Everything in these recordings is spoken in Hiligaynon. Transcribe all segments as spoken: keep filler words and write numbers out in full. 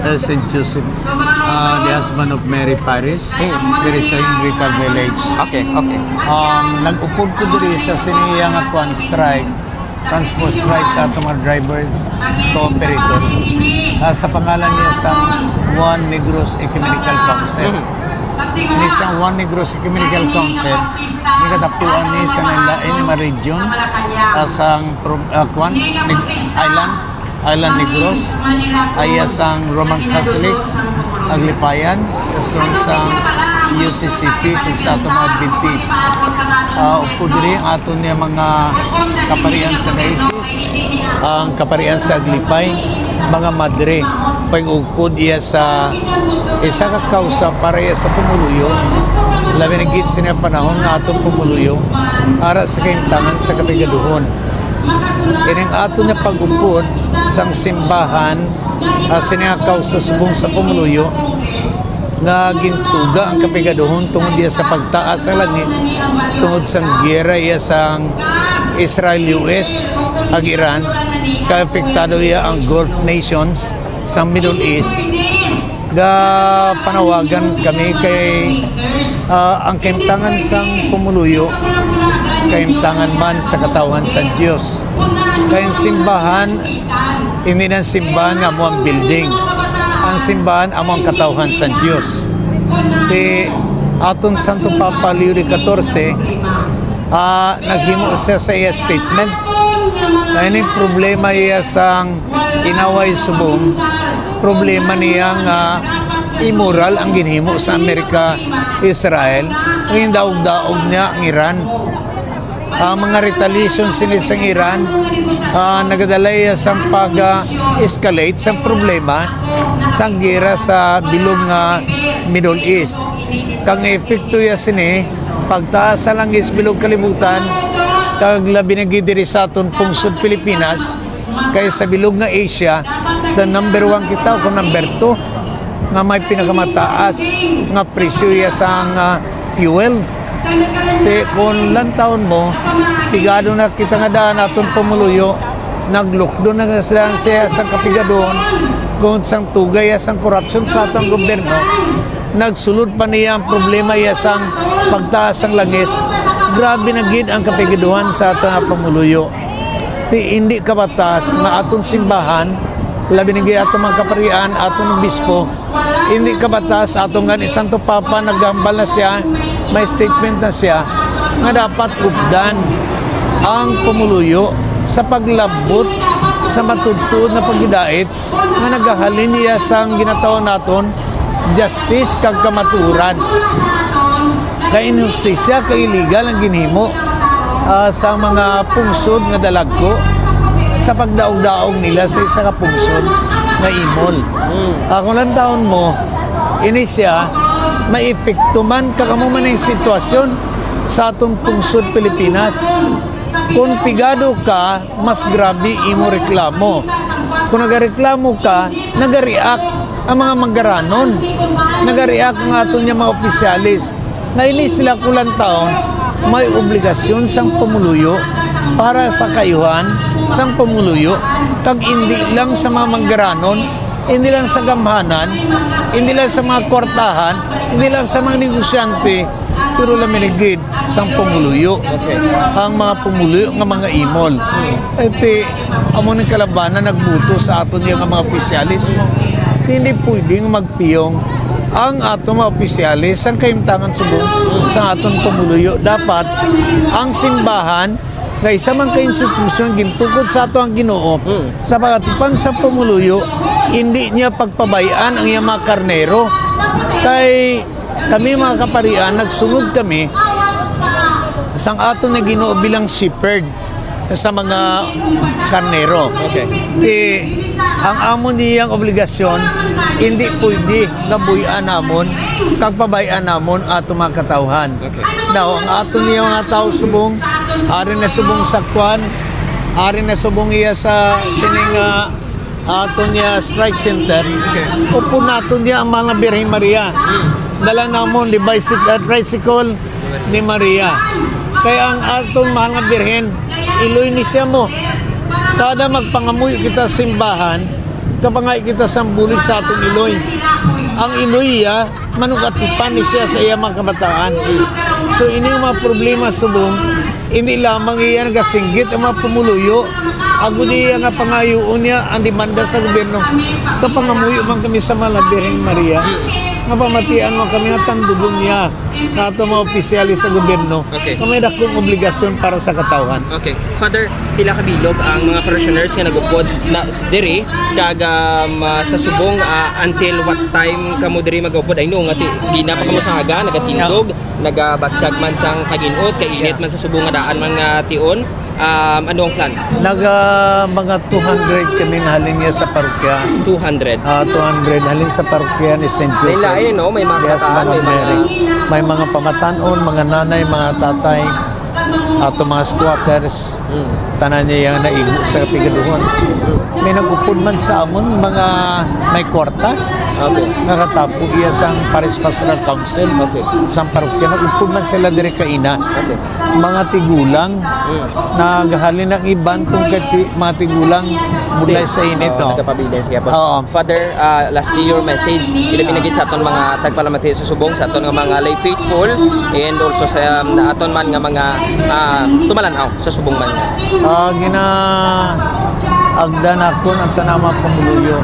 Uh, Saint Joseph, uh, the husband of Mary Paris, diri sa Henrica Village. Okay, okay. Um, nag-upod ko diri sa sini iya nga kwan, strike, transport strike sa atong mga drivers to operators. Ah, sa pangalan niya sa Juan Negros Ecumenical Council. Mhm. Ini siyang Juan Negros Ecumenical Council, ni katapuan ni sa nila ini mga region, ah, sang pro-, ah, kwan, Neg-, Island, Island Negros, aya sang Roman Catholic, Aglipayans, sa sang U C C P, kung sa ato mga Adventist. Ah, upod diri ang aton niya mga kaparian sa diocese, ang kaparian sa Aglipay, mga madre, pag-ugpod iya sa isa ka kausa para iya sa pumuluyo, labi na gid sa niya panahon nga atong pumuluyo, ara sa kahimtangan sa kapigaduhon. Ining ato niya pag-upod sang simbahan, ah, sa niya kausa subong sa pumuluyo, nga gintuga ang kapigaduhon tungod iya sa pagtaas sa langis, tungod sang giyera iya sang Israel, U S, ag Iran, kay apektado iya ang Gulf nations sang Middle East. Ga panawagan kami kay, ah, ang kahimtangan sang pumuluyo, kahimtangan man sa katawhan sang Dios. Kay ang simbahan, hindi na simbahan nga amo ang building. Ang simbahan amo ang katawhan sang Dios. Ti aton Santo Papa Leo the Catorce, ah, naghimo siya sa iya statement na ining problema iya sang inaway subong, problema niya nga immoral ang ginhimo sa Amerika, Israel, ang daog-daog niya ang Iran. Ang mga retaliation sini sang Iran, ah, nagadala iya sang pag, ah, escalate sang problema sang gera sa bilog nga Middle East. Kag ang epekto iya sini, pagtaas sa langis bilog kalibutan, kag labi na gid diri sa aton pungsod Pilipinas, kay sa bilog nga Asia, the number one kita o kung number two nga may pinakamataas nga presyo iya sang, ah, fuel. Ti, kung lantawon mo, pigado na kita nga daan aton pumuluyo, nag-lockdown na sila siya sa kapigadon, kung sang tugay sang korupsyon sa atong gobyerno, nagsulod pa niya ang problema iya sang pagtaas sang langis. Grabe na gid ang kapigaduhan sa atong pumuluyo. Ti hindi kabatas nga aton simbahan, labi na gid aton mga kaparian, aton obispo, hindi kabatas aton gani Santo Papa, naghambal na siya, may statement na siya, nga dapat updan ang pumuluyo sa paglabot sa matuod-tuod na paghidait nga nagahalin niya sang ginatawag naton justice kag kamatuoran. Kay inhustisya kag illegal ang ginhimo, ah, sa mga pungsod nga dalagko sa pagdaog-daog nila sa isa ka pungsod nga imol. Mm. Ah, kung lantawon mo, ini siya, may epekto man kag amo man ang sitwasyon sa aton pungsod Pilipinas. Kung pigado ka, mas grabe imo reklamo. Kung nagareklamo ka, nagareact ang mga manggaranon. Nagareact ang aton nga mga opisyalis. Nga ini sila, kung lantawon, may obligasyon sang pumuluyo para sa kaayuhan sang pumuluyo, kag indi lang sa mga manggaranon, indi lang sa gamhanan, indi lang sa mga kwartahan, indi lang sa mga negosyante, pero labi na gid sang pumuluyo. Okay. Ang mga pumuluyo nga mga imol. Iti, amo ning kalabanan nagbuto sa aton nga mga opisyalis. Hindi pwedeng magpiyong ang aton mga opisyalis sang kahimtangan subong sa aton pumuluyo. Dapat ang simbahan nga isa man ka institusyon gintukod sa ato ang Ginoo, mm, sa pagatupan sa pumuluyo, hindi niya pagpabay-an ang iyang mga karnero. Kay kami, mga kaparian, nagsunod kami sang aton nga Ginoo bilang shepherd sa mga karnero. Okay. Ti, ang amo niyang obligasyon, hindi pwede nga buy-an namon kag pabay-an namon ato mga katawhan. Okay. Now, ang aton niya mga tawo subong, ari na subong sa kwan, ari na subong iya sa sining, ah, aton niya strike center. Okay. Upod naton niya ang mga Birhen Maria. Hmm. Dala namon di bicycle, ah, tricycle ni Maria. Kaya ang aton mahal nga Birhen, iloy ni siya mo. Kada magpangamuyo kita sa simbahan, Kapangayo kita sang bulig sa atong iloy. Ang iloy iya, manugatipan ni siya sa iya mga kabataan. So, ini nga mga problema subong, hindi lamang iya nagasinggit ang mga pumuluyo. Agod iya nga pangayoon niya ang demanda sa gobyerno. Kapangamuyo man kami sa Mahal nga Birhen Maria, nga pamatian mo kami nga tandugon niya nga ato mga opisyales sa gobyerno Okay. nga may dakong obligasyon para sa katawhan. Okay. Father, pila ka bilog ang mga parishioners nga nag-upod na diri kag, um, ah, sa subong, ah, until what time kamo diri mag-upod? I know nga ti-, gina pa kamo sa aga, nagatindog, nagabatyag man sang kaginot, kainit Yeah. man sa subong nga daan man nga tion. Um, ano ang plan? Naga mga two hundred kami nga halin niya sa parokya. Two hundred. Ah, two hundred halin sa parokya ni Saint Joseph. Lain-lain, no? May mga Yes, kabataan, Mama may mga Mary. May mga pamatanon, mga nanay, mga tatay, ato mga squatters, Mm. tanan niya yang naigo sa pigaduhon. May nag-upod man sa amon, mga may kwarta. Okay. Nakatapo iya sang Parish Pastoral Council, Okay. sang parokya. Nag-upod man sila diri kaina. Okay. Mga tigulang, Mm. naghalin ang iban tungkod kay ti-, mga tigulang bulay Still, sa init, oo, no? Nagapabilin siya. Oo. Father, ah, lastly, your message, ilabi na gid sa aton mga tagpalamati sa subong, sa aton nga mga lay faithful, and also sa, um, aton man nga mga, ah, tumalan-aw sa subong man. Ah, gina-, agda naton ang tanang mga pumuluyo.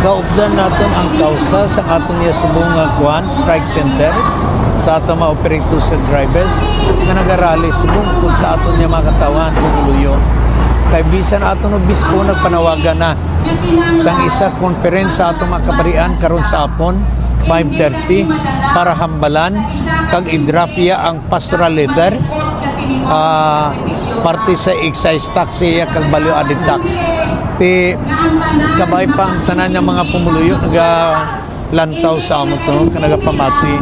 Kaupdan naton ang kausa sa aton nga subong nga kuan, strike center, sa aton mga operators and drivers nga nagarally subong pud sa aton nga mga katawhan pumuluyo. Kay bisan aton obispo nagpanawagan na sang isa conference sa atong mga kaparian karon sa hapon, five thirty, para hambalan kag i-draft iya ang pastoral letter, ah, parte sa excise tax iya kag value added tax. Ti kabay pa ang tanan nga mga pumuluyo nagalantaw sa amo to, ka nagapamati.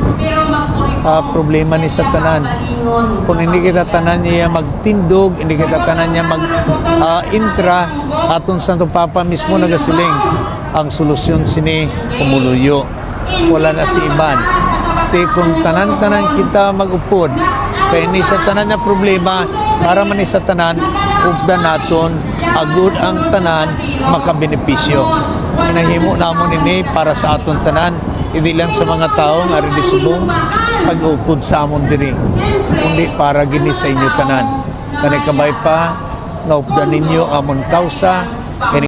Ah, problema ni sa tanan. Kung hindi kita tanan niya magtindog, hindi kita tanan niya mag, ah, intra, aton Santo Papa mismo nagasiling, ang solusyon sini pumuluyo. Wala na si iban. Ti kung tanan-tanan kita mag-upod, kay ni sa tanan nga problema, para man ni sa tanan, updan naton, agud ang tanan makabenepisyo. Nahimo namon ini para sa aton tanan, hindi lang sa mga tawo nga ari di subong pag-upod sa amon diri, kundi para gini sa inyo tanan. Kani kabay pa nga updan ninyo amon kausa, kay